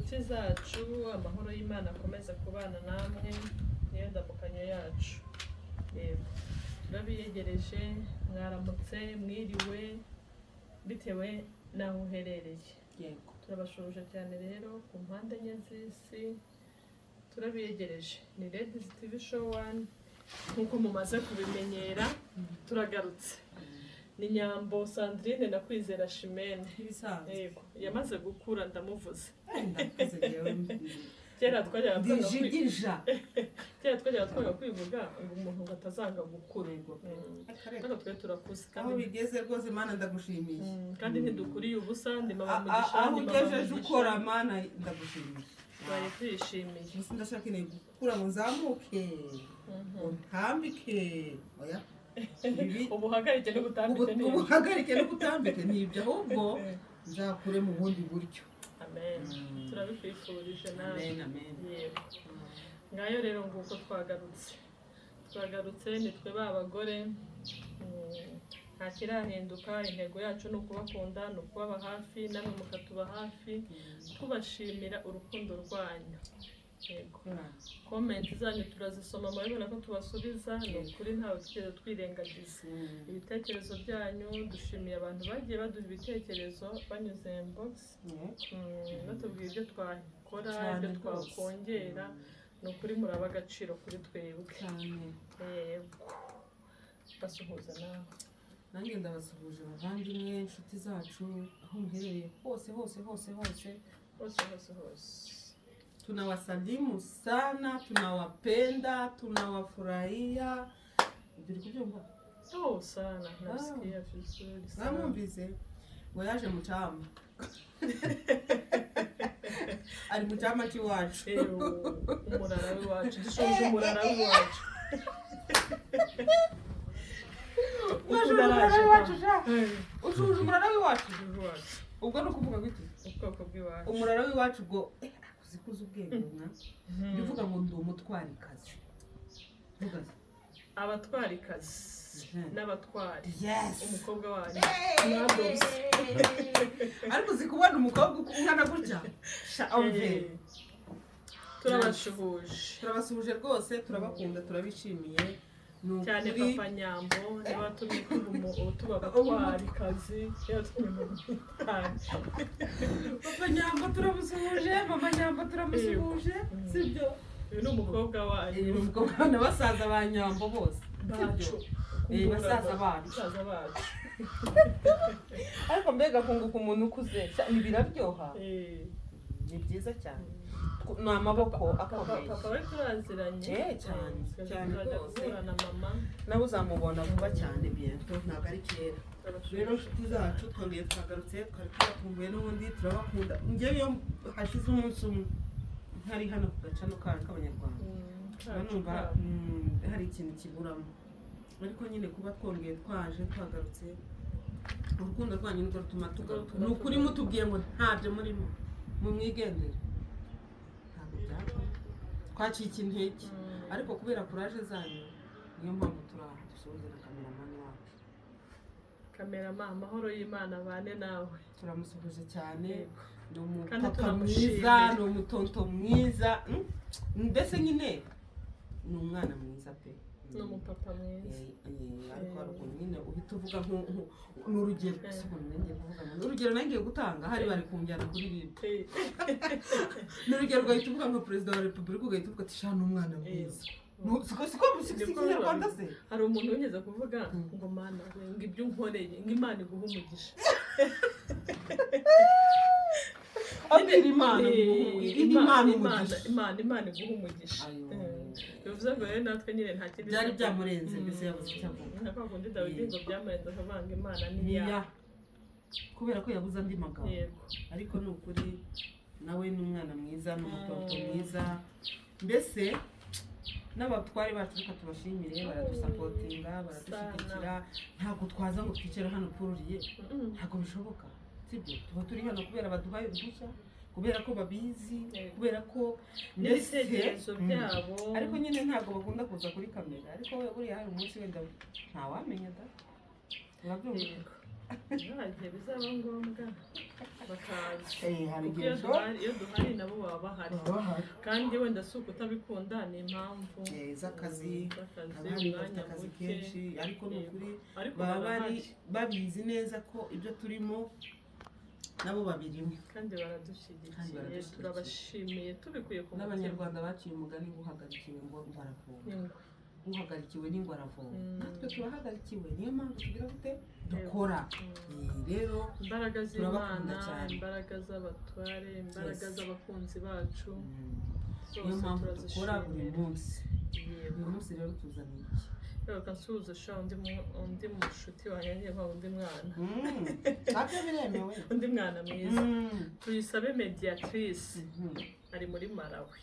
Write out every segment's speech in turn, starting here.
Inshuti zacu, amahoro y'Imana akomeze kubana namwe, niyo ndamukanyo yacu. Yego, turabiyegereje. Mwaramutse, mwiriwe, bitewe n'aho uherereye. Turabashuhuje cyane rero ku mpande enye z'isi, turabiyegereje. Ni Ladies TV Show One, nk'uko mumaze kubimenyera, turagarutse. Ni Nyambo Sandrine na Kwizera Chimene. Nk'ibisanzwe. Yego, yamaze gukura, ndamuvuze. Ndakuze njyewe. Kera twajyaga twanga Ndijigija. Kera twajyaga twanga kwivuga ngo umuntu ngo atazanga gukura. Yego. Ariko twe turakuze Aho kandi bigeze rwose, Mana, ndagushimiye. Kandi ntidukuriye ubusa, ndi mama Mugisha, Aho ndi mama ugejeje Mugisha. ukora, Mana, ndagushimiye. Twari tuyishimiye. Gusa ndashaka gukura ngo nzamuke, ngo ntambike, oya, ibi Ubuhagarike n'ubutambike ni Ubuhagarike n'ubutambike ni ibyo, ahubwo nzakure mu bundi buryo. Amen, turabikwifurije nawe. Amen, amen. Yego, ngayo rero nguko twagarutse, twagarutse, nitwe ba bagore. Nta kirahinduka. Intego yacu ni ukubakunda, ni ukubaba hafi, namwe mukatuba hafi. Tubashimira urukundo rwanyu. Yego, comment zanyu turazisoma, murabibona ko tubasubiza. Ni ukuri, ntawe twigeze twirengagiza. Ibitekerezo byanyu, dushimiye abantu bagiye baduha ibitekerezo banyuze inbox, batubwira ibyo twakora, Cyane ibyo rwose. twakongera. Ni ukuri muraba agaciro kuri twebwe. Cyane. Yego, basuhuza nawe. Nanjye ndabasuhuje bavandimwe, inshuti zacu, aho muherereye hose hose hose hose. Hose hose hose. Tunawasalimu sana, tunawapenda, tunawafurahia. Ibyo uri kubyumva? Oh, sana, nasikia vizuri sana. Mwamwumvise ngo yaje mu cyama, ari mu cyama cy'iwacu. Umurara w'iwacu, dushuje umurara w'iwacu. Washuje umurara w'iwacu sha. Ushuje umurara w'iwacu. Iwacu. Ubwo ni ukuvuga gute? Ubwoko bw'iwacu. Umurara w'iwacu ubwo uzi ko uzi ubwenge mwa. Jya uvuga ngo ndi umutwarikazi. Vuga. Abatwarikazi n'abatwari. Yes. Umukobwa wanyu mwadobye. Ariko uzi kubona umukobwa ungana gutya sha, umve. Turabashuhuje. Turabasuhuje rwose, turabakunda, turabishimiye. Ni Cyane. ukuri. Papa Nyambo niwe watumye tuba abatwarikazi, niwe watumye mu mutwari. Papa Nyambo turamusuhuje, mama Nyambo turamusuhuje, sibyo? Uyu ni umukobwa wanyu. Ni umukobwa na basaza ba Nyambo bose. Bacu. Basaza bacu. Basaza bacu. Ariko mbega kunguka umuntu ukuze sha, ni biraryoha. Ni byiza cyane, ni amaboko Papa akomeye. Papa we turaziranye. Cyane, cyane tuzajya rwose. guhura na mama. Nawe uzamubona vuba cyane, bientôt, ntabwo ari kera. Rero inshuti zacu, twongeye twagarutse, twari tubakumbuye n'ubundi, turabakunda. Njyewe iyo hashize umunsi umwe ntari hano ku gacano kacu k'Abanyarwanda, mba numva hari ikintu kiburamo. Ariko nyine kuba twongeye twaje, twagarutse, urukundo rwanyu nirwo rutuma tugaruka. Ni ukuri, mutubwiye ngo ntabyo murimo, mumwigendere, ntabwo byaba twacika intege. Ariko kubera courage zanyu, niyo mpamvu turi aha. Dusuhuze na cameraman wacu. Cameraman, amahoro y'Imana abane nawe. Turamusuhuje cyane. Ni Kandi umupapa turamushimira. mwiza, ni umutonto mwiza. Mbese nyine ni umwana mwiza pe. Ni umupapa mwiza. Ariko hari ukuntu nyine uhita uvuga ni urugero, si ukuntu ngiye kuvuga ngo ni urugero ngiye gutanga, hari bari kunjyana kuri RIB. Ni urugero, ugahita uvuga nka perezida wa repubulika, ugahita uvuga ati: "Sha, ni umwana mwiza." Siko si Niko Ikinyarwanda se? Hari umuntu wigeze kuvuga ngo: "Mana we, ngo ibyo unkoreye, ngo Imana iguhe umugisha." Abwira Imana ngo iguhe Imana umugisha. Imana iguhe umugisha. Ayo. Bivuze ngo rero natwe nyine nta kindi. Byari byamurenze, mbese yabuze icyo avuga. Nka kwa kundi Dawidi ngo byamurenze akavanga Imana Niya niya. Kubera ko yabuze andi magambo. Ariko ni ukuri, nawe ni umwana mwiza, ni umutonto mwiza. Mbese n'abatware bacu, reka tubashimire, baradusupportinga, baradushyigikira. Ntabwo twaza ngo twicare hano pururiye. Ntabwo bishoboka, sibyo? Tuba turi hano kubera baduhaye uruhushya, kubera ko babizi, kubera ko mbese N'ibitekerezo byabo. Ariko nyine ntabwo bakunda kuza kuri kamera. Ariko we buriya hari umunsi wenda, ntawamenya da, urabyumva? Yego, nta gihe bizaba ngombwa bakaza. Hari Kuko igihe iyo bishoboka. duhari, iyo duhari nabo baba bahari. Baba bahari. Kandi wenda si ukutabikunda, ni impamvu z'akazi. Z'akazi, abandi bafite umwanya akazi muke. kenshi, ariko ni Yego. ukuri Ariko baba bari barahari. babizi neza ko ibyo turimo nabo babirimo. Kandi Kandi baradushyigikiye. baradushyigikiye. Turabashimiye tubikuye ku mutima. N'Abanyarwanda baciye umugani ngo uhagarikiwe ngo baravoma. Ingwe. Uhagarikiwe n'ingwe aravoma. Natwe turahagarikiwe, niyo mpamvu tugira gute, dukora. Rero Imbaraga turabakunda z'Imana, cyane. imbaraga z'abatware, imbaraga Yes. z'abakunzi bacu Niyo zose mpamvu dukora buri turazishimira. munsi. Yego. Uyu munsi rero tuzaniye iki? Reka nsuhuze sha undi mushuti wanjye, ngiye kuvuga undi mwana. Ntabyo biremewe. Undi mwana mwiza, Tuyisabe Mediatrice, ari muri Malawi.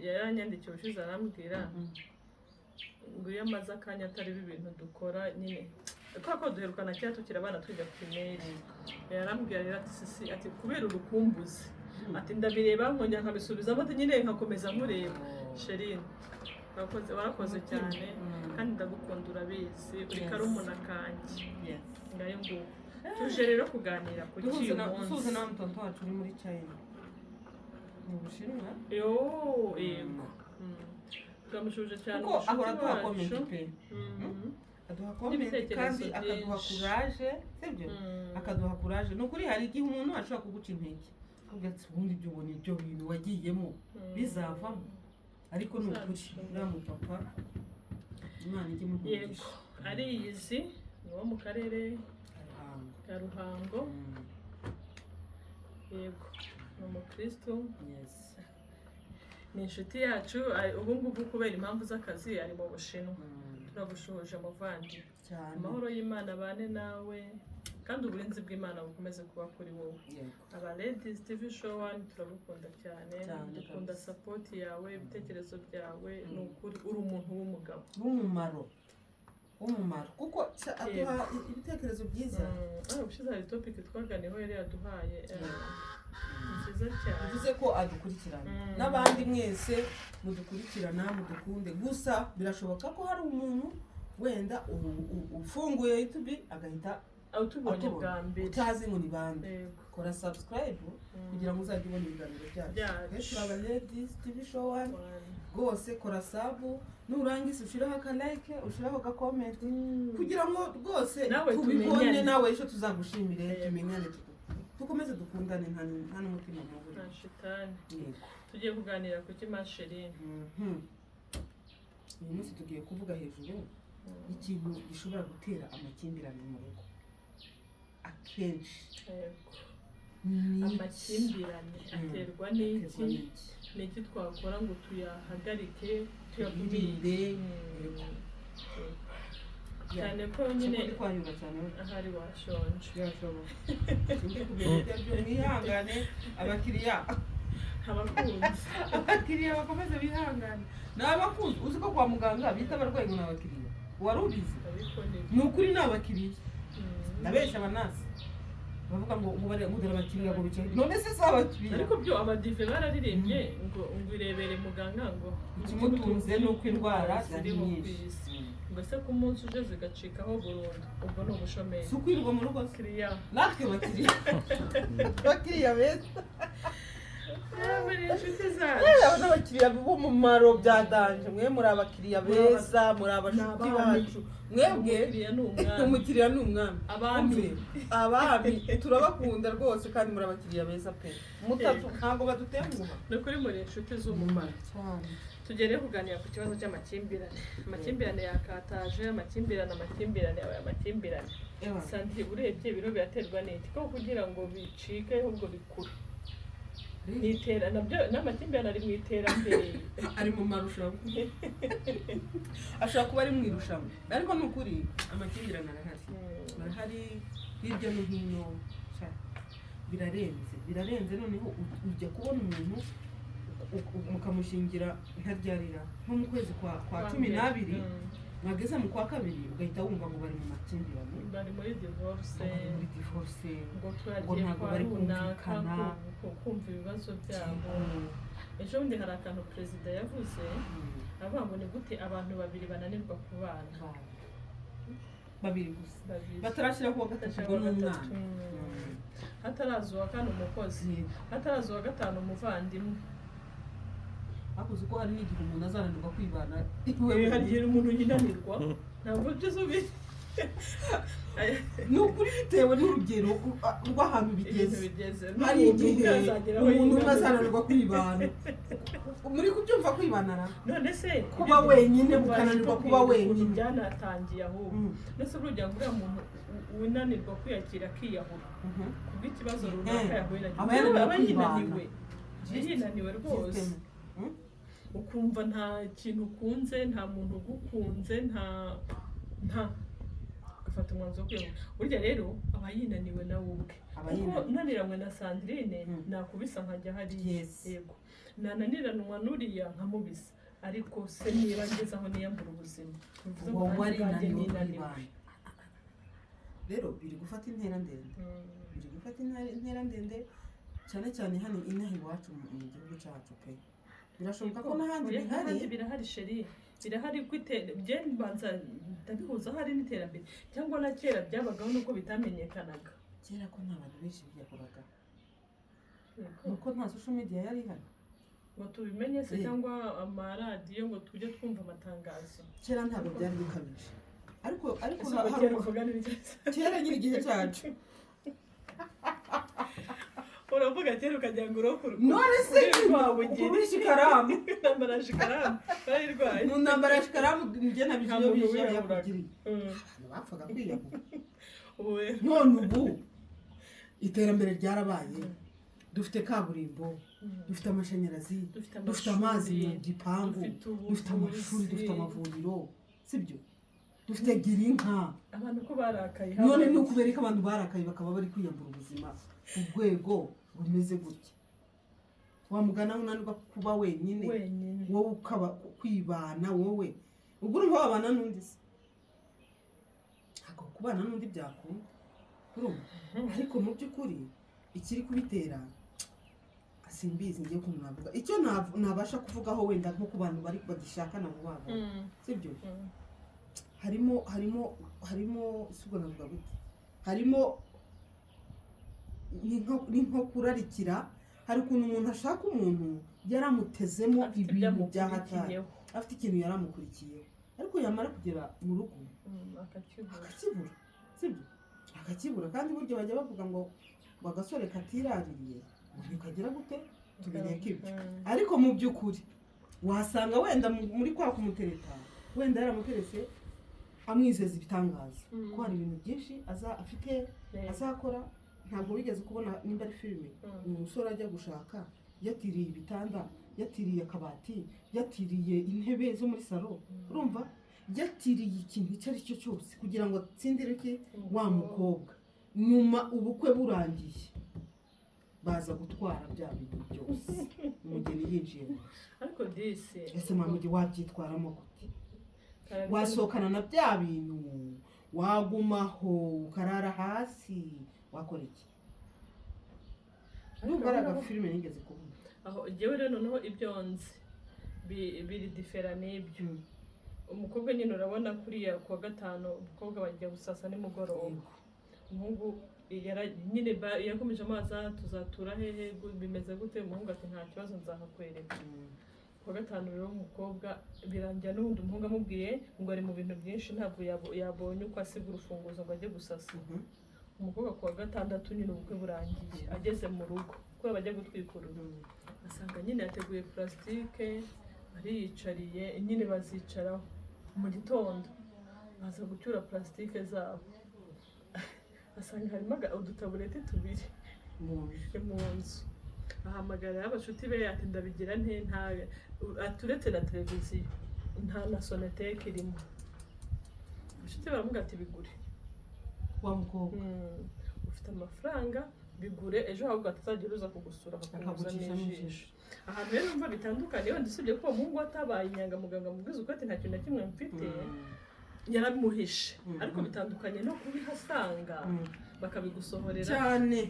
Yaranyandikiye ubushize, arambwira ngo iyo amaze akanya atariho ibintu dukora nyine, kubera ko duherukana kera tukiri abana twiga primaire. Yarambwira rero ati: "Sisi," ati, "kubera urukumbuzi," ati, "ndabireba nkongera nkabisubizamo," ati, "nyine nkakomeza nkureba." Sherine, urakoze, warakoze cyane. Kandi ndagukunda, urabizi, uri Yes. karumuna kanjye. Yes. Ngayo nguko, tuje rero kuganira ku Duhuze cy'uyu na dusuhuze munsi. na wa mutonto wacu uri muri China, mu Bushinwa. Yo, yego. Turamushuje cyane Kuko umushuti ahora aduha wacu. comment pe. Aduha comment N'ibitekerezo kandi akaduha byinshi. courage, sibyo? Akaduha courage. Ni ukuri, hari igihe umuntu ashobora kuguca intege, akavuga ati: "Ubundi ibyo ubona, ibyo bintu wagiyemo bizavamo?" Ariko ni ukuri, uriya mupapa Imana ijye imuha Yego. umugisha. Ariyizi, ni uwo mu karere Ruhango. ka Ruhango. Yego, ni umukristo. Ni inshuti yacu. Ubu ngubu kubera impamvu z'akazi ari mu Bushinwa. Turagushuhuje muvandi. Cyane. Amahoro y'Imana abane nawe, kandi uburinzi bw'Imana bukomeze kuba kuri wowe. Aba Ladies TV Show One turagukunda cyane. Cyane Dukunda kabisa. support yawe, ibitekerezo byawe. Ni ukuri uri umuntu w'umugabo. W'umumaro, kuko aduha ibitekerezo byiza. Ubushize hari topic twaganiyeho yari yaduhaye, nziza cyane. Bivuze ko adukurikirana. N'abandi mwese mudukurikirana, mudukunde. Gusa birashoboka ko hari umuntu wenda ufunguye YouTube agahita utubonye atubona, bwa mbere, utazi ngo ni bande. Kora subscribe kugira ngo uzajye ubona ibiganiro byacu. Byacu. Benshi aba Ladies TV Show One. One. Rwose kora sub, nurangiza ushireho aka like, ushireho aga comment, kugira ngo rwose Nawe tubibone. tumenyane. Nawe ejo tuzagushimire. Tumenyane, dukomeze dukundane, nta n'umutima mubi. Nta shitani. Yego. Tugiye kuganira ku kimasheri. Uyu munsi tugiye kuvuga hejuru y'ikintu gishobora gutera amakimbirane mu rugo akenshi. Ni iki? Amakimbirane aterwa n'iki? Aterwa n'iki? Ni iki twakora ngo tuyahagarike, tuyakumire? Twirinde. Yego. Cyane ko nyine Sindi kwanyura cyane we. Ahari washonje. Byashoboka, sindi kumenya ibyo aribyo. Mwihangane abakiriya. Abakunzi. Abakiriya bakomeze bihangane, ni abakunzi. Uzi ko kwa muganga bita abarwayi ngo ni abakiriya? Wari ubizi? Ariko ni Ni ukuri, ni abakiriya. Ndabesha abanasi bavuga ngo bare ngo dore abakiriya ngo bicaye, none se si abakiriya? Ariko byo abadive bararirimbye ngo irebere muganga ngo Ikimutunze ni uko indwara zari ziriho ku nyinshi. isi, ngo ese ku munsi uje zigacikaho burundu, ubwo ni ubushomeri. Si ukwirirwa mu rugo se? Kiriya. Natwe bakiriya, abakiriya beza. Muri inshuti zacu. Aba ni abakiriya b'umumaro bya danger. Mwe muri abakiriya beza, muri abashuti Ni abami. bacu mwebwe. Umukiriya ni umwami. Umukiriya ni umwami. Abami. Umve, abami turabakunda rwose, kandi muri abakiriya beza pe. Mutatu ntabwo badutenguha. Ni ukuri muri inshuti z'umumaro. Cyane. Tugere kuganira ku kibazo cy'amakimbirane. Amakimbirane yakataje, amakimbirane, amakimbirane yabaye amakimbirane. Ewa. Santi, urebye ibiro biraterwa n'iki ko kugira ngo bicike ahubwo bikura ni itera nabyo n'amakimbirane ari mu iterambere? Ari mu marushanwa, ashobora kuba ari mu irushanwa, ariko ni ukuri amakimbirane arahari. Arahari hirya no hino. Sha, birarenze, birarenze. Noneho ujya kubona umuntu mukamushingira nkaryarira nko mu kwezi kwa 12, mwageze mu kwa kabiri ugahita wumva ngo bari mu makimbirane. Bari muri divorce. Ngo bari muri divorce. Ngo Ngo turagiye ntabwo kwa bari runaka kumvikana. Kumva ibibazo byabo. Ejo bundi hari akantu perezida yavuze, avuga ngo ni gute abantu babiri bananirwa kubana? Babiri gusa. Babiri. Batarashyiraho uwa gatatu, ubwo ni Batarashyiraho umwana. gatatu. Hataraza uwa kane umukozi, hataraza uwa gatanu umuvandimwe. Ariko uzi ko hari n'igihe umuntu azananirwa kwibana? Hari igihe umuntu yinanirwa, ntabwo byose ubi Ni ukuri, bitewe n'urugero rw'ahantu ibintu bigeze. Bigeze. Hari N'umuntu igihe ubwe azagera aho umuntu umwe yinanirwa. azananirwa kwibana. Muri kubyumva, kwibanara, None se kuba wenyine, ukananirwa kuba ukuntu wenyine. byanatangiye ahubwo. None se burya ngo uriya muntu unanirwa kwiyakira akiyahura kubw'ikibazo runaka yahuye nacyo, Aba yananiwe aba kwibana. yinaniwe, yinaniwe rwose. System. Ukumva nta kintu ukunze, nta muntu ugukunze, nta ugafata umwanzuro wo kwiyahura. Burya rero aba yinaniwe nawe ubwe, Aba kuko yinaniwe. naniranywe na Sandrine, nakubisa nkajya hariya. Yego, nananiranwa n'uriya nkamubisa, ariko se niba ngeze aho niyambura ubuzima, bivuze ngo Uba nanjye ubwanjye warinaniwe ninaniwe. kwibana. Rero biri gufata intera ndende, biri gufata intera ndende, cyane cyane hano inaha iwacu mu gihugu cyacu pe. Birashoboka ko n'ahandi Oya, bihari. N'ahandi birahari, chérie, birahari. Ko bye mbanza ndabihuza, hari n'iterambere, cyangwa na kera byabagaho nuko bitamenyekanaga. Kera ko nta bantu benshi biyahuraga, nuko nta social media yari ihari ngo tubimenye se, cyangwa amaradiyo ngo tujye twumva amatangazo. Kera ntabwo byari bikabije, ariko Ese ubwo kera uvuga n'ibigeze? Kera nyine, igihe cyacu. Uravuga kera ukagira ngo urokore. None se Rwabugiri. Ukurisha ikaramu. Intambara ya shikaramu barayirwaye. Mu ntambara ya shikaramu njye Nta nabije iyo muntu bije wiyahuraga. yakugiriye, abantu bapfaga kwiyahura. Ubu rero None ubu iterambere ryarabaye, dufite kaburimbo, dufite amashanyarazi, dufite dufite amazi mu amashuri, gipangu, dufite dufite amashuri, dufite ubuvuzi. Amavuriro, sibyo? Dufite girinka. Abantu ko barakaye None habaye ni ukubera ko abantu barakaye bakaba bari kwiyambura ubuzima ku rwego rumeze gutya. Wamugana unanirwa kuba wenyine, wenyine, wowe ukaba kwibana wowe, ubwo urumva wabana n'undi se? Ntabwo kubana n'undi byakunda, urumva? Ariko mu by'ukuri ikiri kubitera simbizi. Ngiye ukuntu navuga icyo nabasha kuvugaho, wenda nko ku bantu bari bagishakana vuba vuba, sibyo? Harimo, si ubwo navuga gute, harimo ni nko kurarikira. Hari ukuntu umuntu ashaka umuntu yaramutezemo Afite ibintu bya hatari, ibyamukurikiyeho. afite ikintu yaramukurikiyeho, ariko yamara kugera mu rugo Akakibura. akakibura, sibyo? Akakibura. Kandi burya bajya bavuga ngo agasore katiraririye ngo ntikagera gute, tubireke ibyo. Ariko mu by'ukuri wasanga wenda muri kwa kumutereta, wenda yaramuterese amwizeza ibitangaza, ko hari ibintu byinshi aza afite azakora. Ntabwo wigeze kubona nimba ari filime, umusore ajya gushaka yatiriye ibitanda, yatiriye akabati, yatiriye intebe zo muri salo, urumva, yatiriye ikintu icyo ari cyo cyose kugira ngo atsindire iki? Wa mukobwa. Nyuma ubukwe burangiye, baza gutwara bya bintu byose umugeni yinjiye mu nzu. Ariko disi Ese mamugi wabyitwaramo gute? Karabisa. Wasohokana na bya bintu, wagumaho ukarara hasi, wakora iki? Ndumva ari agafilime nigeze kubona. Aho njyewe rero noneho ibyo nzi biri différent n'ibyo. Umukobwa nyine, urabona kuriya kuwa gatanu umukobwa bajya gusasa nimugoroba, umuhungu nyine yakomeje amaza tuzatura hehe, bimeze gute? Umuhungu ati: "Nta kibazo, nzahakwereka." Kuwa gatanu rero umukobwa birangira n'ubundi umuhungu amubwiye ngo ari mu bintu byinshi, ntabwo yabonye uko asiga urufunguzo ngo ajye gusasa. Umukobwa kuwa gatandatu nyine ubukwe burangiye, ageze mu rugo kubera bajya gutwikurura, asanga nyine yateguye purasitike, ariyicariye nyine bazicaraho. Mu gitondo baza gucyura purasitike zabo, asanga harimo udutaburete tubiri Mu nzu. Mu nzu. Ahamagara abashuti be ati: "Ndabigira nte? Nta ati uretse na televiziyo nta na sonateke irimo." Abashuti baramubwira ati: "Bigure." Wa mukobwa. Ufite amafaranga, bigure, ejo ahubwo atazagira uza kugusura akakunyuzamo Akagucishamo ijisho." ijisho. Ahantu rero numva bitandukanye, wenda usibye ko uwo muhungu atabaye inyangamugayo, mubwiza uko ati: "Nta kintu na kimwe mfite," yarabimuhishe. Ariko bitandukanye no kubihasanga bakabigusohorera. Cyane.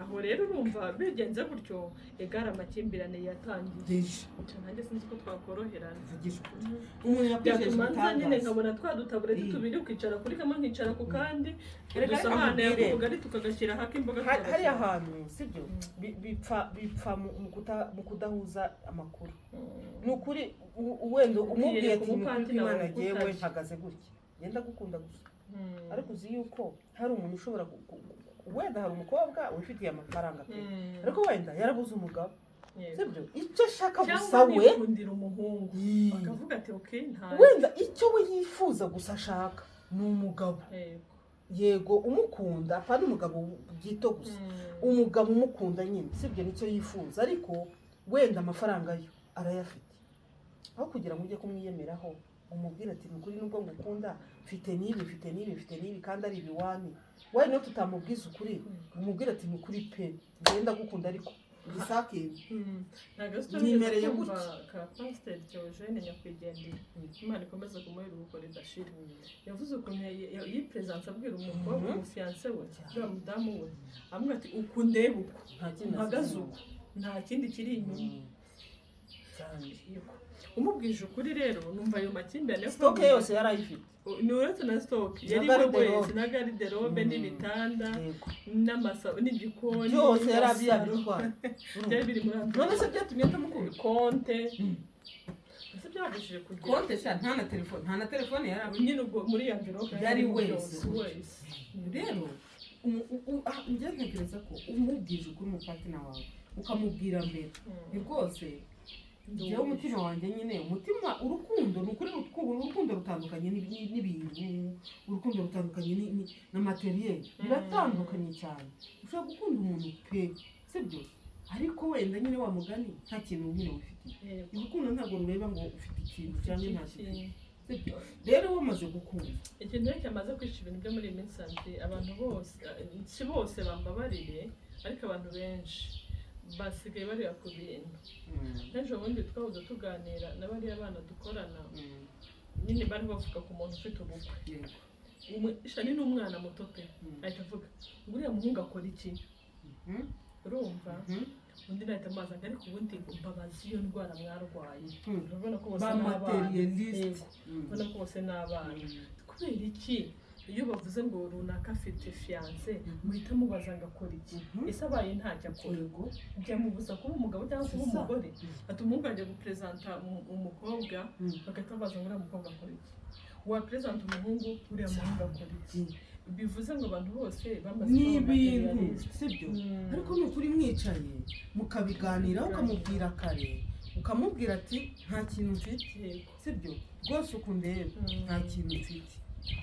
Aho rero urumva bigenze gutyo, egara amakimbirane yatangiye. Déjà. Nca nanjye sinzi ko twakoroherana. Vugisha ukuri, umuntu yakwijeje Byatuma nza nyine ibitangaza. nkabona twa dutabureti tubiri, ukicara kuri kamwe nkicara ku kandi, Reka udusahane reka nkubwire. k'ubugari tukagashyira hako imboga Hariya tukagashyira. hantu, sibyo, bipfa mu kudahuza amakuru. Ni ukuri, wenda umubwiye Ukiyereka ati: "Ni ukuri umupadiri kw'Imana, wawe jyewe ukutari." mpagaze gutya, ngenda gukunda gusa. Ariko uzi yuko hari umuntu ushobora wenda hari umukobwa wifitiye amafaranga pe, ariko wenda yarabuze umugabo. Sibyo, icyo ashaka gusa Cyangwa we nikundira umuhungu, akavuga ati: "Ok, nta Wenda icyo we yifuza gusa, ashaka ni umugabo. Yego, umukunda, apana umugabo bwito gusa, umugabo umukunda nyine, sibyo, nicyo yifuza. Ariko wenda amafaranga yo arayafite. Aho kugira ngo ujye kumwiyemeraho, umubwire ati: "Ni ukuri, nubwo ngukunda, mfite n'ibi, mfite n'ibi, mfite n'ibi, kandi ari ibiwani." Wowe niyo tutamubwiza ukuri, umubwire ati: "Ni ukuri pe, ngenda gukunda, ariko igisakintu Ntabwo Nimereye kumva gutya. ka Pasiteri Theogene nyakwigendera, Imana ikomeze kumuha iruhuko ridashira, yavuze ukuntu yiperesanse abwira umukobwa, umufiancé we, uriya mudamu we, amubwira ati: "Uku ndeba, uku nta kindi mpagaze nasize uku, nta kindi kiri inyuma." Cyane. Yego. Umubwije ukuri rero, numva ayo makimbirane yo Stock yose yari ayifite. Ni uretse na stock, Na yari we garde-robe. wese, na garde-robe n'ibitanda n'igikoni Byose yari na abi salon. Yabitwaye. Byari biri muri None se byatumye atamukunda? Konte ese byabujije kugira Konte sha, nta na telefone, nta na telefone yari afite. Nyine ubwo muri iyo envelope Yari harimo wese. byose, wese. Rero njye ntekereza ko umubwije ukuri umupartner wawe, ukamubwira mbere, ni rwose njyewe umutima wanjye nyine, umutima, urukundo ni ukuri, urukundo rutandukanye n'ibintu, urukundo rutandukanye na matériel, biratandukanye cyane. Ushobora gukunda umuntu pe, sibyo, ariko wenda nyine wa mugani nta kintu nyine wifitiye. Urukundo ntabwo rureba ngo ufite ikintu cyangwa ntacyo ufite, sibyo? Rero wamaze gukunda Ikintu rero cyamaze kwica ibintu byo muri iyi minsi, ati abantu bose, si bose, bambabarire, ariko abantu benshi basigaye bareba ku bintu. N'ejo bundi twahoze tuganira na bariya bana dukorana nyine, bari bavuga ku muntu ufite ubukwe. Shani ni umwana muto pe, ahita avuga ngo: "Uriya muhungu akora iki?" Urumva, undi nahita amubaza ngo: "Ariko ubundi mbabazi iyo ndwara mwarwaye?" Urabona ko bose Ba ni abana. matérialiste. Yego. Urabona ko bose ni abana. Kubera iki iyo bavuze ngo runaka afite fiancé, muhita mubaza ngo akora iki? Ese abaye ntacyo akora, byamubuza kuba umugabo cyangwa kuba C'est ça. umugore? Ati umuhungu ajya guperezanta umukobwa, bagahita babaza ngo: "Uriya mukobwa akora iki?" Waperezanta umuhungu: "Uriya muhungu akora iki?" Bivuze ngo abantu bose bamaze Ni kuba ibintu matérialiste. Sibyo? Ariko ni ukuri, mwicaye mukabiganiraho, ukamubwira kare, ukamubwira ati: "Nta kintu mfite." Sibyo, rwose ukundeba, nta kintu mfite,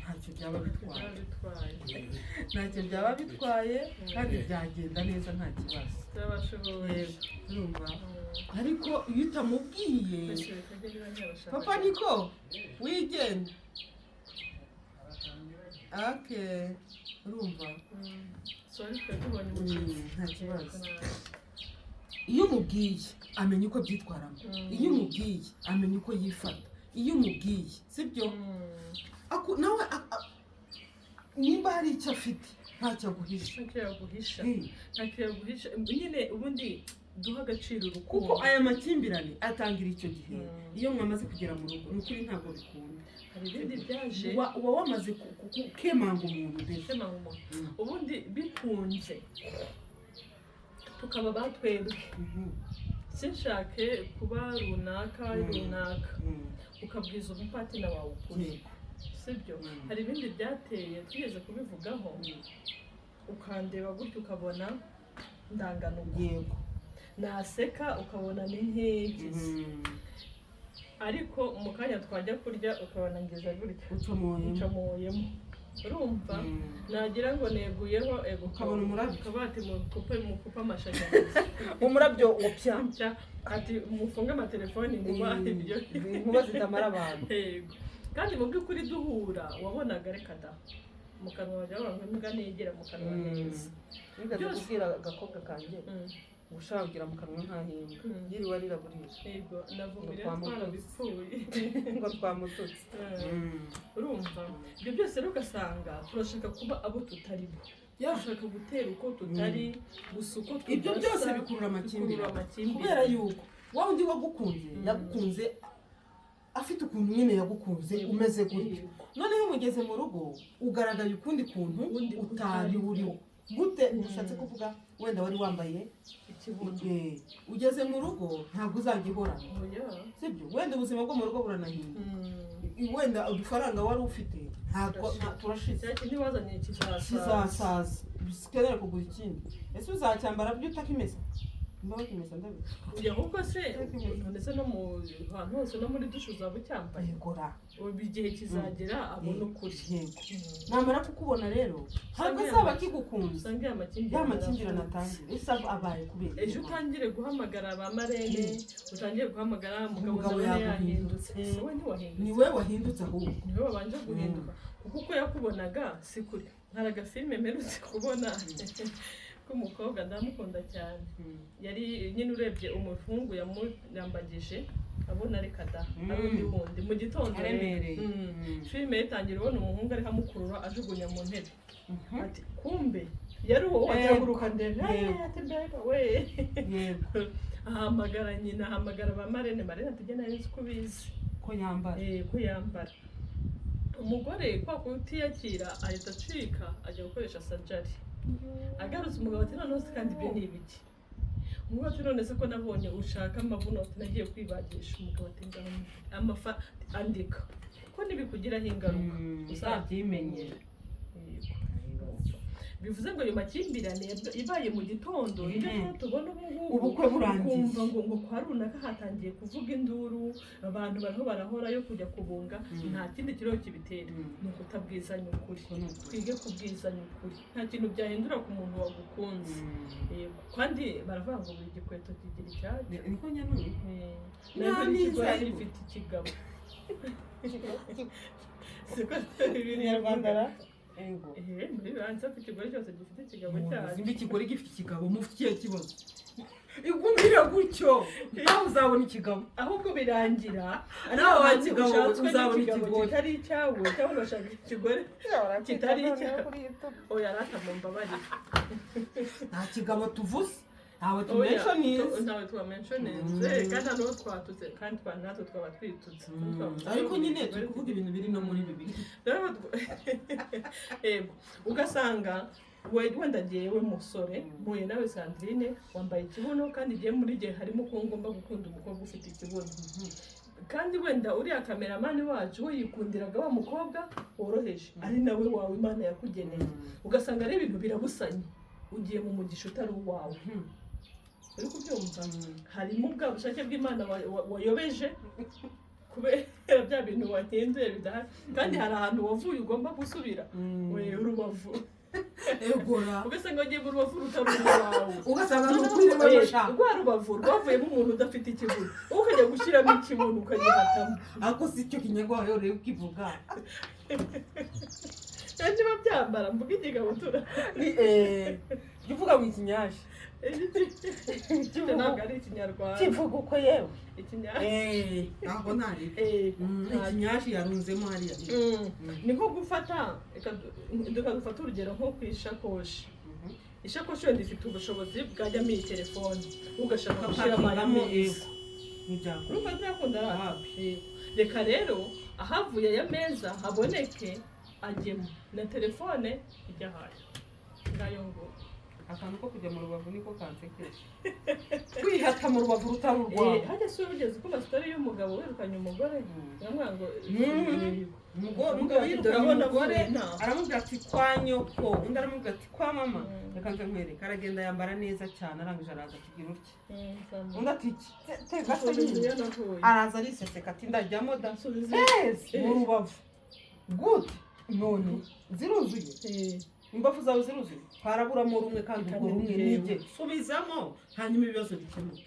ntacyo byaba bitwaye. Byaba bitwaye. Ntacyo byaba bitwaye kandi byagenda neza, nta kibazo. Byabashoboye. Urumva, ariko iyo utamubwiye Twese bikajya biba ntiyabashaka. Papa niko wigenda ake, urumva? Sorry, twari tubonye umushyitsi. Nta kibazo. Iyo umubwiye amenya uko abyitwaramo. Iyo umubwiye amenya uko yifata. Iyo umubwiye, sibyo, nawe nimba hari icyo afite, ntacyo aguhisha. Ntacyo yaguhisha. Ntacyo yaguhisha nyine. Ubundi duha agaciro urukundo. Kuko aya makimbirane atangira icyo gihe. Iyo mwamaze kugera mu rugo, ni ukuri ntabwo bikunda. Hari ibindi byaje. Uba wamaze kemanga umuntu déjà. Kemanga umuntu. Ubundi bikunze tukaba batwebwe, sinshake kuba runaka runaka, ukabwiza umupartner wawe ukuri, sibyo? Hari ibindi byateye, twigeze kubivugaho, ukandeba gutya ukabona ndangana uko, naseka ukabona ni nk'igize, ariko mu kanya twajya kurya ukabona ngeze gutya. Ucomoyemo. Ncomoyemo, urumva? Nagira ngo neguyeho, ego. Ukabona umurabyo. Ukaba ati: "Mukupe, mukupe amashanyarazi." Umurabyo upya. Nshya, ati: "Mufunge amatelefoni, inkuba ibyo." Inkuba zitamara abantu. Yego, kandi mu by'ukuri duhura wabonaga reka da, mu kanwa bajya bavuga ngo imbwa ntigira mu kanwa neza. Nigeze Byose. kubwira agakobwa kanjye ngo ushaka kugira mu kanwa nk'ahimbwa, yiriwe arira burira. Yego, navuga Ngo twamututse. twarabipfuye. Ngo twamututse. Urumva, ibyo byose rero ugasanga turashaka kuba abo tutari bo. Dushaka gutera uko tutari, gusa uko tudasa. Ibyo byose bikurura bikurura amakimbirane, amakimbirane. Kubera yuko wa wundi wagukunze yagukunze afite ukuntu nyine yagukunze umeze gutyo. Noneho mugeze mu rugo ugaragaye ukundi kuntu Ubundi utari utari. Uriho gute? Ushatse kuvuga wenda wari wambaye ikibuno. Ugeze mu rugo ntabwo uzagihorana. Oya. Sibyo? Wenda ubuzima bwo mu rugo buranahinda. Wenda udufaranga wari ufite ntabwo turashize. Cya kindi wazanye kizasaza. Kizasaza, ukenera kugura ikindi. Ese uzacyambara byo utakimesa? Mba bakimesa, ndabizi. Oya, ahubwo se ndetse no mu hantu hose, no muri dushe uzaba ucyambaye. Yegora. Ubu igihe kizagera abona ukuri. Yego, namara kukubona rero ntabwo azaba akigukunze. Usange ya makimbirane Ya makimbirane aravutse. atangira. Ese abaye kubera Ejo utangire guhamagara ba marene, utangire guhamagara umugabo, Umugabo ndabona yaguhindutse. yahindutse. Ese we ntiwahindutse? Ni we wahindutse ahubwo. Niwe wabanje guhinduka, kuko uko yakubonaga si kure. Hari agafilime mperutse kubona k'umukobwa, ndamukunda cyane. Yari nyine urebye umuhungu yamurambagije abona reka da, ari undi wundi mu gitondo rero. Aremereye. Filime yitangira ubona umuhungu ariho amukurura ajugunya mu ntebe, ati kumbe yari uwo wagihaguruka ndebe. Ati mbega we! Ahamagara nyina, ahamagara ba marene. Marene ati jye nari nzi ko ubizi. Ko yambara. Ko yambara. Umugore kwa kutiyakira ahita acika ajya gukoresha sajari. Agarutse, umugabo ati noneho se kandi ibyo ni ibiki? Umugabo ati none se ko nabonye ushaka amabuno? Ati nagiye kwibagisha. Umugabo ati ngaho amafa andika ko ntibikugiraho ingaruka. Uzabyimenyera. Yego. Bivuze ngo ayo makimbirane ibaye mu gitondo nibyo tubona ubu ngubu. Ubukwe burangiye. Ukumva ngo kwa runaka hatangiye kuvuga induru, abantu bariho barahora yo kujya kubunga. Nta kindi kiriho kibitera, ni ukutabwizanya ukuri. Uko ni ukuri. Twige kubwizanya ukuri, nta kintu byahindura ku muntu wagukunze. Yego. Kandi baravuga ngo buri gikweto kigira icyacyo. Niko nyanura. Nta Ntabwo ikigore n'inzara. gifite ikigabo, siko? Ikinyarwanda ra, yego. Muri biranze ko ikigore cyose gifite ikigabo cyacyo. Simba ikigore gifite ikigabo, mufite ikihe kibazo? Igumira gutyo nawe uzabona ikigabo. Ahubwo birangira Nawe wa ahandi kigabo ushatswe uzabona n'ikigabo ikigore. kitari icyawe, cyangwa ugashaka ikigore kitari icyawe. Oya rata, mumbabarire. Nta kigabo tuvuze, ntawe Oya, tumenshoninze. Ntawe twamenshoninze, kandi nta n'uwo twatutse, kandi natwe twaba twitutse. Ariko nyine turi kuvuga ibintu biri no muri Bibiliya. Rero yego, ugasanga wenda jyewe musore mpuye nawe Sandrine wambaye ikibuno, kandi igihe muri gihe harimo ko ngomba gukunda umukobwa ufite ikibuno, kandi wenda uriya kameramani wacu we yikundiraga wa mukobwa woroheje, ari nawe wawe Imana yakugeneye. Ugasanga ari ibintu birabusanye, ugiye mu mugisha utari uwawe. Uri kubyumva? Harimo bwa bushake bw'Imana wayobeje kubera bya bintu wahinduye bidahari, kandi hari ahantu wavuye ugomba gusubira, we urubavu. Egora. Ugasanga wagiye mu rubavu rutari urwawe. Ugasanga ni ukuri we mushaka. Rwa rubavu rwavuyemo umuntu udafite ikibuno, wowe ukajya gushyiramo ikibuno ukagihatamo. Ariko si cyo kinyarwanda rero ukivuga. Benshi babyambara, mvuga igikabutura. Ni jya uvuga mu ikinyashi. Icyo ntabwo ari ikinyarwanda. Kivuga uko yewe. Ikinyashi. Ntabwo ntari ikinyashi yarunzemo hariya. Ni nko gufata, reka dufate urugero nko ku ishakoshi. Ishakoshi wenda ifite ubushobozi bwajyamo iyi telefone, ugashaka gushyiramo aya Ukapakiramo. meza. Ntibyakunda. Urumva byakunda? Wapi. Yego. Reka rero ahavuye aya meza haboneke agemo na telefone ijya ahayo ngayo ngo. Akantu ko kujya mu rubavu niko kansekeje, kwihata mu rubavu rutari urwawe. Hajya si ugeze uko basitori y'umugabo wirukanye umugore, uramubwira ngo Umugabo yirukanye Turabona umugore, avuye inaha. Aramubwira ati kwa nyoko, undi aramubwira ati kwa mama. Reka nze nkwereke. Aragenda yambara neza cyane, arangije araza atigira utya, undi ati iki tega se Nsubiza nyine. iyo navuye. Araza ariseseka ati ndajyamo da. Nsubiza. Yes, mu rubavu gute? None ziruzuye? Imbavu zawe ziruzuye, haraburamo rumwe, kandi urwo Kandi rumwe ni nibye subizamo, hanyuma ibibazo bikemuke.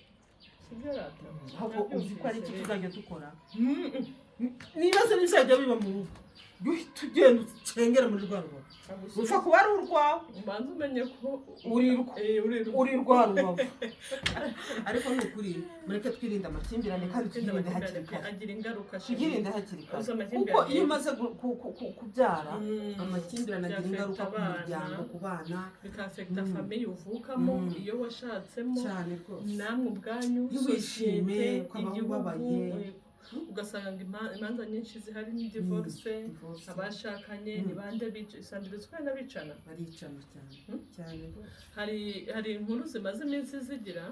Sibyo rata? Ahubwo uzi ko ari iki tuzajya dukora? Nibaze n'ibizajya biba mu rugo, jya uhita ugenda ucengera muri rwa rubavu, upfa kuba ari urwawe. Ubanza umenye ko Urirwa. Urirwa. Uri rwa rubavu. Ariko ni ukuri, mureke twirinde amakimbirane kandi twirinde hakiri kare. Agira ingaruka. Twirinde hakiri kare. Uzi amakimbirane. Kuko iyo umaze kubyara, amakimbirane agira Bya affecta ingaruka ku abana. muryango, ku bana. Bika affecta famille uvukamo, iyo washatsemo. Cyane rwose. Namwe ubwanyu, Ntiwishime, sosiyete, ukabaho igihugu, ubabaye. Ugasanga ngo imanza nyinshi zihari ni divorce. Divorce. Abashakanye ni bande bica isandire n'abicana. Baricana cyane, cyane rwose. Hari inkuru zimaze iminsi zigira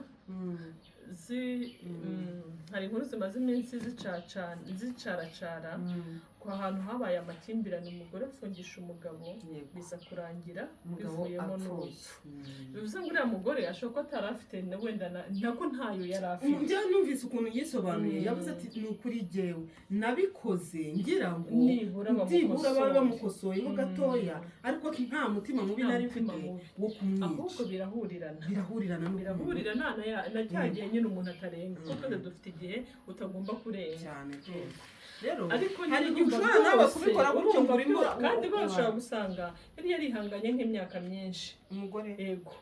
hari inkuru zimaze iminsi zicaracara ku hantu habaye amakimbirane, umugore afungisha umugabo, biza kurangira umugabo bivuyemo apfuye. n'urupfu. Bivuze ngo uriya mugore ashobora kuba atari afite na wenda nako ntayo yari afite. Njyewe numvise ukuntu yisobanuye, yavuze ati: "Ni ukuri jyewe nabikoze ngira ngo nibura byibura babe bamukosoye." Bamukosoyeho gatoya, ariko nta mutima mubi Nta nari mutima mfite mubi. wo kumwica. Ahubwo birahurirana. Birahurirana n'ukuntu. Birahurirana na cya gihe nyine umuntu atarenga, kuko twese dufite igihe utagomba kurenga. Cyane rwose. Rero Ariko hari nyine igihe urumva ushobora nawe rwose, kubikora gutyo ngo urumva urimo kandi bashobora gusanga yari yarihanganye nk'imyaka myinshi. Umugore. Yego,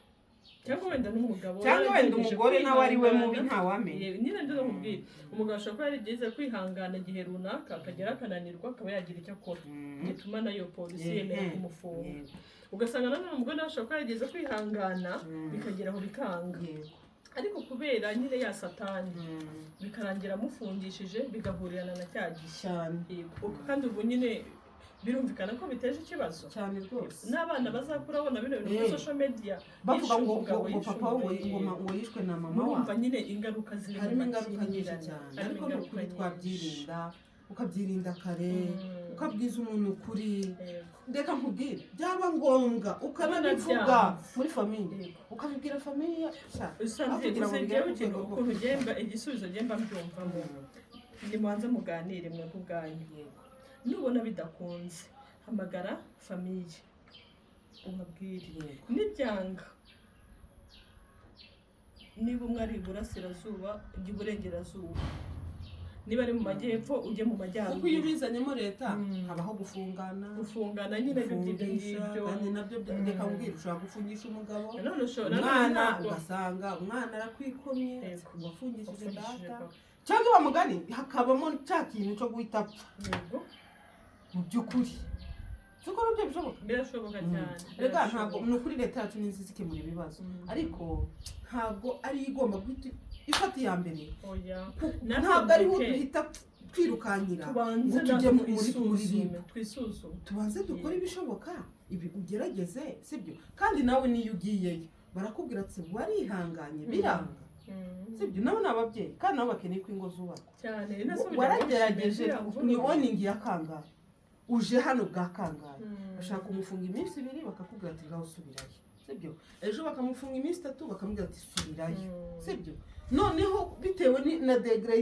cyangwa wenda n'umugabo Cyangwa wenda yaragerageje umugore nawe ari we mubi, kwihangana. ntawamenya. Nyine ndetse nkubwire, umugabo ashobora kuba yarigize kwihangana igihe runaka, akagera akananirwa, akaba yagira icyo akora gituma nayo polisi yemera kumufunga. Ugasanga nanone umugore nawe ashobora kuba yarigeze kwihangana, bikagera aho bikanga, ariko kubera nyine ya satani, bikarangira amufungishije, bigahurirana na cya gihe. Cyane. Yego. Kandi ubu nyine birumvikana ko biteje ikibazo. Cyane rwose. N'abana bazakura babona bino bintu kuri social media, bavuga yishe ngo umugabo, ngo yishe papa we ngo umugore. ngo yishwe na mama Murumva wabo. nyine ingaruka ziri mu Harimo ingaruka nyinshi makimbirane. cyane. Harimo Ariko ni ingaruka ukuri nyinshi. twabyirinda, ukabyirinda kare, ukabwiza umuntu ukuri. Reka nkubwire, byaba ngombwa ukanabivuga Byanze. muri famille, ukabibwira famille sha, Usanze aho kugira ngo gusa bigere njyewe ku ikintu rwego rwo ukuntu ugenda, igisubizo ngenda mbyumvamo, nimubanze muganire mwebwe ubwanyu. Nubona bidakunze, hamagara famille ubabwire. Nibyanga, niba umwe ari iburasirazuba, ujya iburengerazuba, niba ari mu majyepfo, ujye mu Kuko iyo majyaruguru. ubizanyemo leta, habaho gufungana. Gufungana nyine, ibyo ngibyo. Gufungisha. Ngibyo. Kandi nabyo reka nkubwire, ushobora gufungisha umugabo, Nanone ushobora nanone umwana, ntabwo ugasanga umwana arakwikomye, Yego. wafungishije Wafungishije data. papa. Cyangwa wa mugani hakabamo cya kintu cyo guhita apfa. Mu by'ukuri siko nabyo bishoboka? Birashoboka cyane. Rega ntabwo Birashoboka. ni ukuri, leta yacu ni nziza, ikemura ibibazo, ariko ntabwo ari igomba guhita ifata iya mbere. Oya. Natwe Ntabwo ariho mureke duhita twirukankira tubanze ngo tujye natwe muri twisuzume, RIB. twisuzume. Tubanze dukore ibishoboka, ibi ugerageze, sibyo? Kandi nawe niyo ugiyeyo barakubwira ati: "Warihanganye biranga." Sibyo? Nabo ni ababyeyi, kandi nabo bakeneye ko ingo zubakwa. Cyane. Nase Waragerageje, kugira ngo ni warning ya kangahe, uje hano bwa kangahe? Bashaka kumufunga iminsi 2, bakakubwira ati: "Ngaho subirayo." Sibyo? Ejo bakamufunga iminsi 3, bakamubwira ati: "Subirayo." Sibyo? Noneho bitewe na degré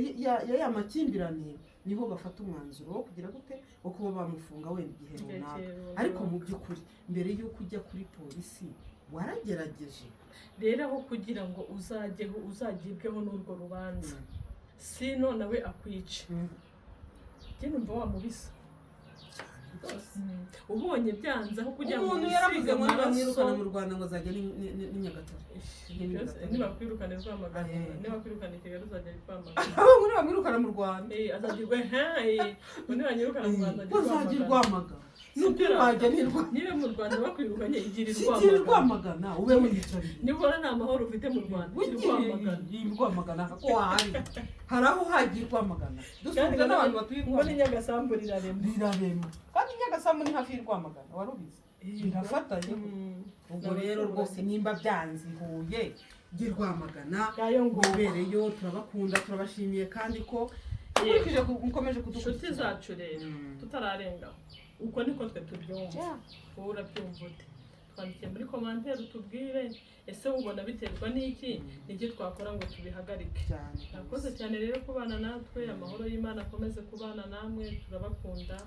ya makimbirane, niho bafata umwanzuro wo kugira gute, wo kuba bamufunga wenda igihe Igihe runaka. runaka. Ariko mu by'ukuri, mbere y'uko ujya kuri polisi, waragerageje. Rero aho kugira ngo uzajyeho, uzagibweho n'urwo rubanza, sino nawe akwice, njye numva wamubisa. Rwose. Ubonye byanze, aho kugira ngo Umuntu yaravuze wisige ngo nibamwirukana amaraso mu Rwanda, ngo azajya ni Nyagatare. Byose, nibakwirukana i Rwamagana, nibakwirukana i Kigali, uzajya i Rwamagana. Ahubwo nibamwirukana mu Rwanda, Azagirwa he? Ngo nibanyirukana mu Rwanda, ajya i uzajya i Rwamagana. Rwamagana. Nubwo wajya ni Niba mu Rwanda bakwirukanye, igira i Sigira i Rwamagana. Rwamagana, ube wiyicariye. Niba ubona nta mahoro ufite mu Rwanda, gira i Rwamagana. Wigiriye i Rwamagana ko wahari, hari aho hagiye i Rwamagana, dusuhuza n'abantu batuye i Ngo ni Rwamagana. Nyagasambu rirarema. Rirarema, kandi Nyagasambu ni hafi y'i Rwamagana, wari ubizi? Birafatanye. Ubwo rero rwose, nimba byanze i Huye, jya i Rwamagana. Yayo ngo Wibereyo. Turabakunda, turabashimiye kandi ko mukurikije mukomeje Inshuti kudukurikira. zacu rero, tutararengaho, uko niko twe tubyumva. Wowe urabyumva ute? Twandikiye muri commentaire utubwire: ese ubona biterwa n'iki? Niki twakora ngo tubihagarike? Cyane. Murakoze cyane rero kubana natwe. Amahoro y'Imana akomeze kubana namwe. Turabakunda.